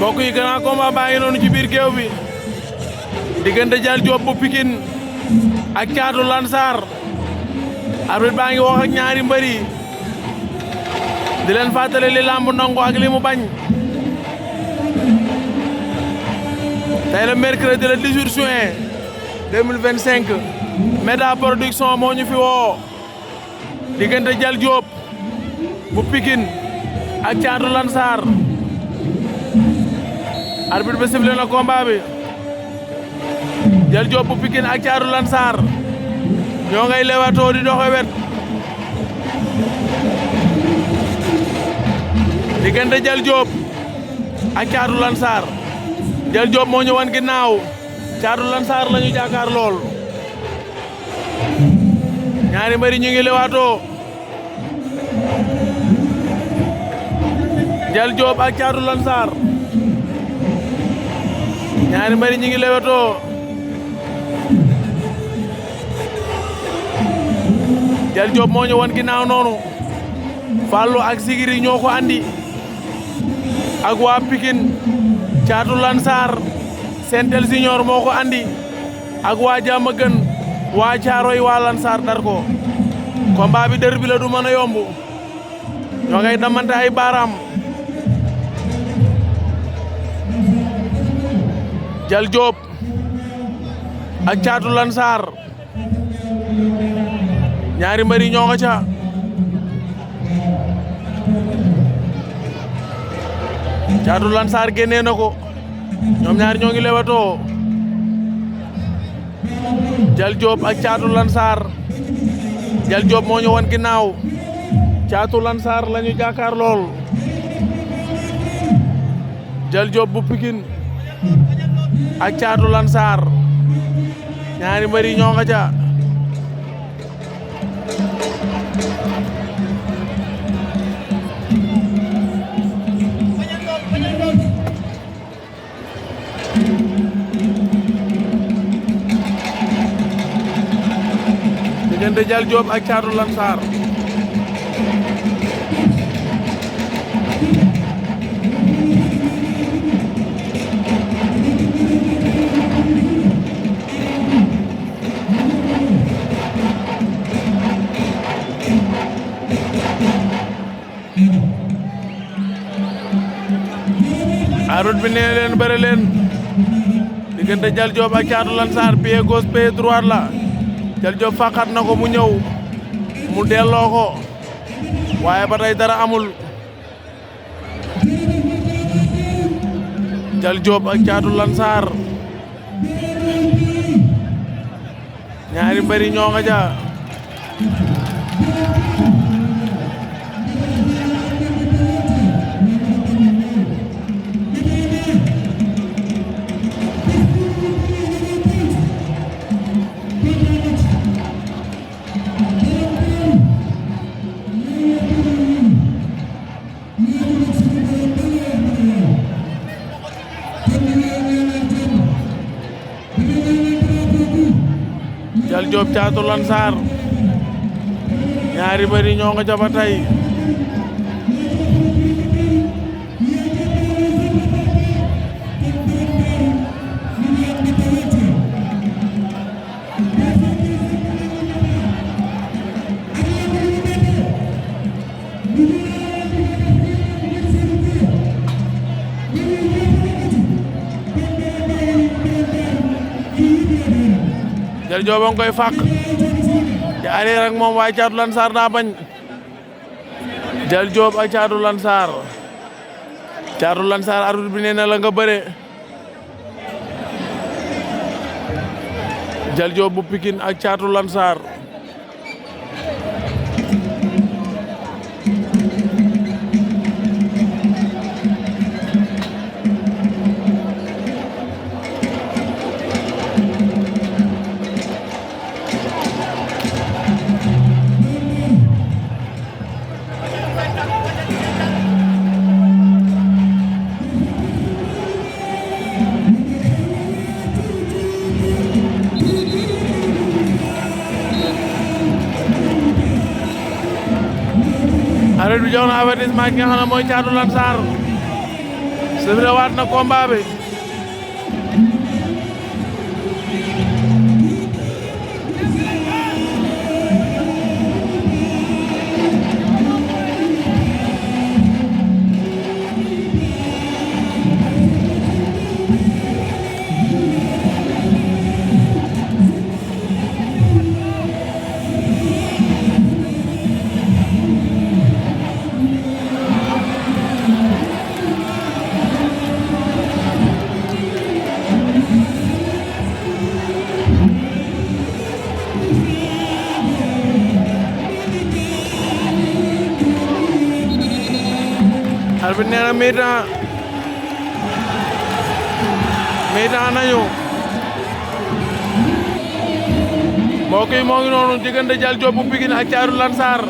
mbokk yi grand combat baa ngi noonu ci biir géew bi diggante Dial Diop bu Pikine ak Thiatou Lansar arbitre baa ngi wax ak ñaari mbër yi di leen fàttali li lamb nangu ak li mu bañ tey le mercredi le 18 juin 2025 Méda Production moo ñu fi woo diggante Dial Diop bu Pikine ak Thiatou Lansar arbitre bi sifflé na combat bi Dial Diop bu Pikine ak Thiatou Lansar ñoo ngay leewatoo di doxe wet diggante Dial Diop ak Thiatou Lansar Dial Diop moo ñu wan ginnaaw Thiatou Lansar la ñu jàkkaar lool ñaari mbëri ñu ngi leewatoo Dial Diop ak Thiatou Lansar ñaari mbëri ñu ngi leewatoo Dial Diop moo ñu wan ginnaaw noonu Fallou ak Sigiri ñoo ko andi ak waa Pikine Thiatou Lansar Sentel Junior moo ko andi ak waa Diamaguène waa Thiaroye waa Lansar dar ko combat bi dër bi la du mën a yomb ñoo ngay damante ay baaraam Dial Diop ak Thiatou Lansar ñaari mbëri ñoo nga ca Thiatou Lansar génnee na ko ñoom ñaari ñoo ngi lewatoo Dial Diop ak Thiatou Lansar Dial Diop moo ñu wan ginnaaw Thiatou Lansar la ñu jàkkaar lool Dial Diop bu Pikine ak Thiatou Lansar ñaari mbëri ñoo nga ca diggante Dial Diop ak Thiatou Lansar arbitre bi nee leen bëre leen diggante Dial Diop ak Thiatou Lansar pied gauche pied droite la Dial Diop fàqat na ko mu ñëw mu delloo ko waaye ba tey dara amul Dial Diop ak Thiatou Lansar ñaari mbëri ñoo nga ja Dial Diop Thiatou Lansar ñaari mbëri ñoo nga ca ba tey Dial Diop a ngi koy fàq di arrière ak moom waaye Thiatou Lansar daa bañ Dial Diop ak Thiatou Lansar arbitre bi nee na la nga bëre Dial Diop bu Pikine ak Thiatou Lansar arbitre bi jox na avertissement ki nga xam ne mooy Thiatou Lansar sifflé waat na combat bi arbitre nee na mi-temps nañu mbokk yi moo ngi noonu diggante Dial Diop bu Pikine ak Thiatou Lansar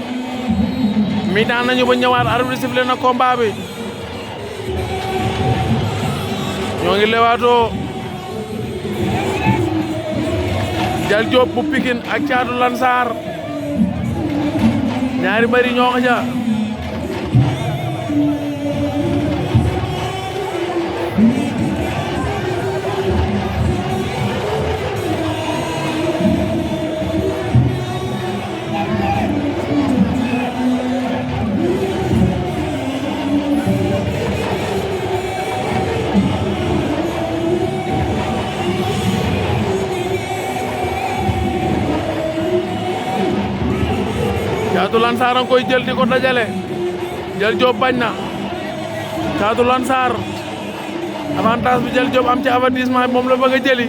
mi-temps nañu ba ñëwaat arbitre sifflé na combat bi ñoo ngi lewaatoo Dial Diop bu Pikine ak Thiatou Lansar ñaari mbër yi ñoo ko ja Thiatou Lansar ang koy jël di ko dajale Dial Diop bañ na Thiatou Lansar avantage bi Dial Diop am ci avertissement moom la bëgg a jëli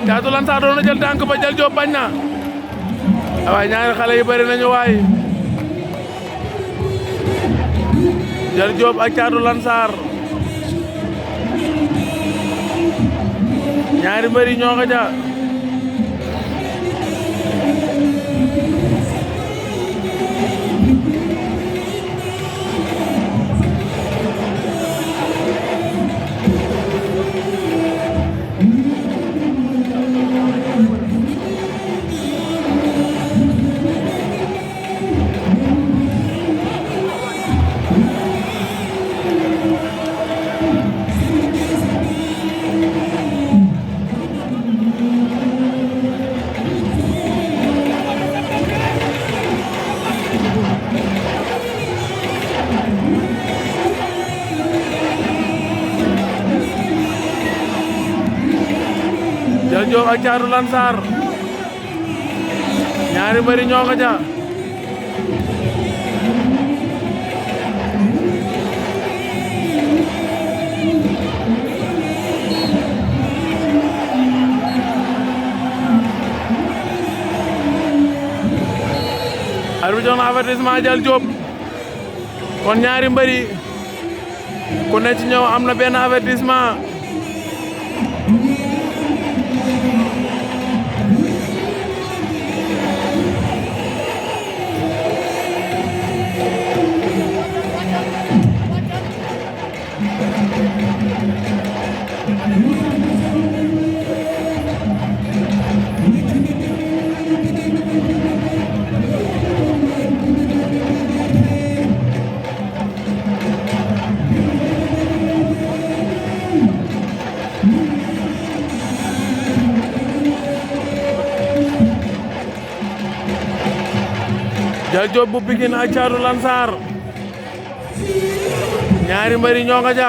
Thiatou Lansar doon na jël tànk ba Dial Diop bañ na waaye ñaari xale yi bëri nañu waay Dial Diop ak Thiatou Lansar ñaari mbër yi ñoo ko ja Dial Diop ak Thiatou Lansar ñaari mbër yi ñoo ko ja arbitre jox na avertissement Dial Diop kon ñaari mbër yi ku ne ci ñëw am na benn avertissement Dial Diop bu Pikine ak Thiatou Lansar ñaari mbër yi ñoo nga ja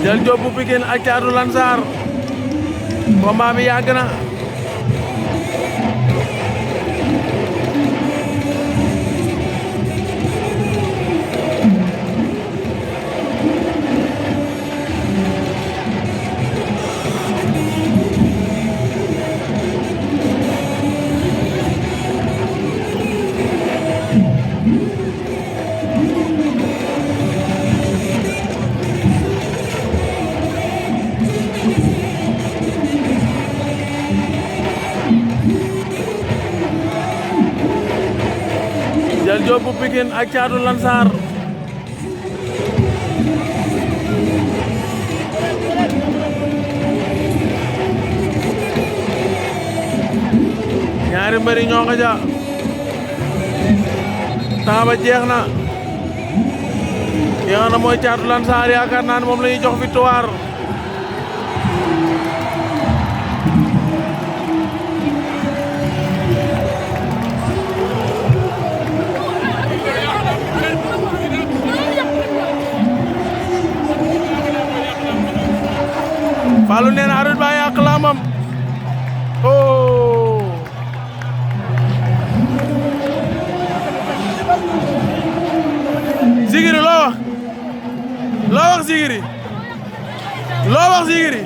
Jël Diop bu Pikine ak Caatu Lansar combat bi yàgg na Jël Diop bu Pikine ak Caatu Lansar ñaari mbëri ñoo nga ja temps ba jeex na ki nga xam ne mooy Caatu Lansar yaakaar naa ne moom la ñuy jox victoire Fallou nee na arbitre ba yàq lamam oh Ziguiri loo wax Ziguiri loo wax Ziguiri